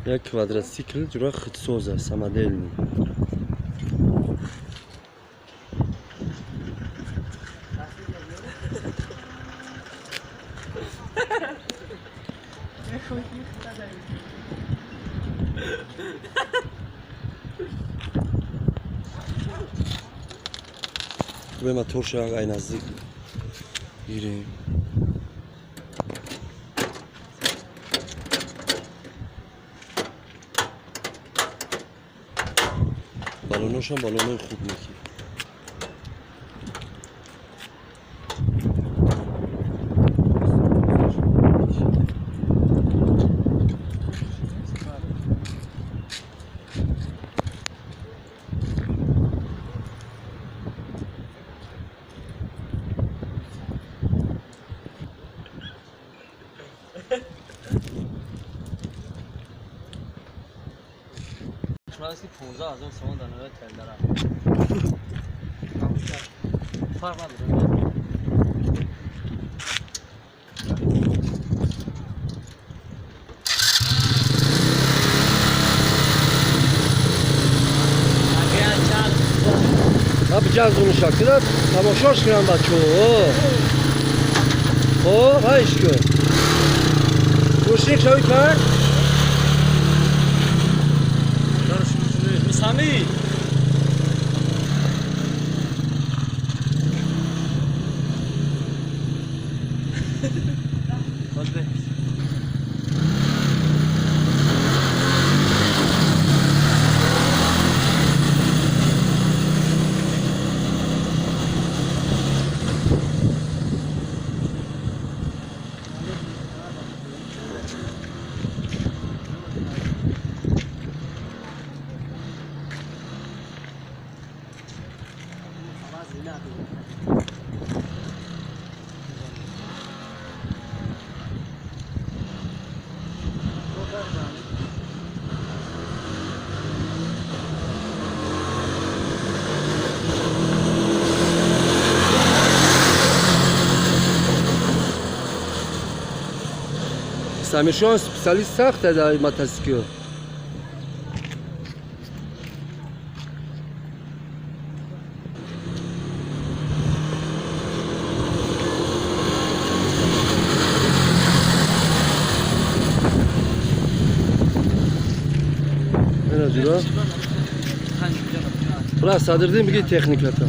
Як квадроцикл ҷура худсоза, самодельный. Бе моторша ай наздик гирем. Балоношам балонои хуб мекӣ. Шумо ки 15 ҳазор сомон дар ноҳияи Телдара. Фарқ надорад. Биҷанзону шакида тамошош кунам, бачаҳо. О, ҳайш кун. Гӯшник шави кард? Сами. Самиршон специалист сахта дар мотоцикл. Ина ҷура. Хулас, Садриддин, биги техниката.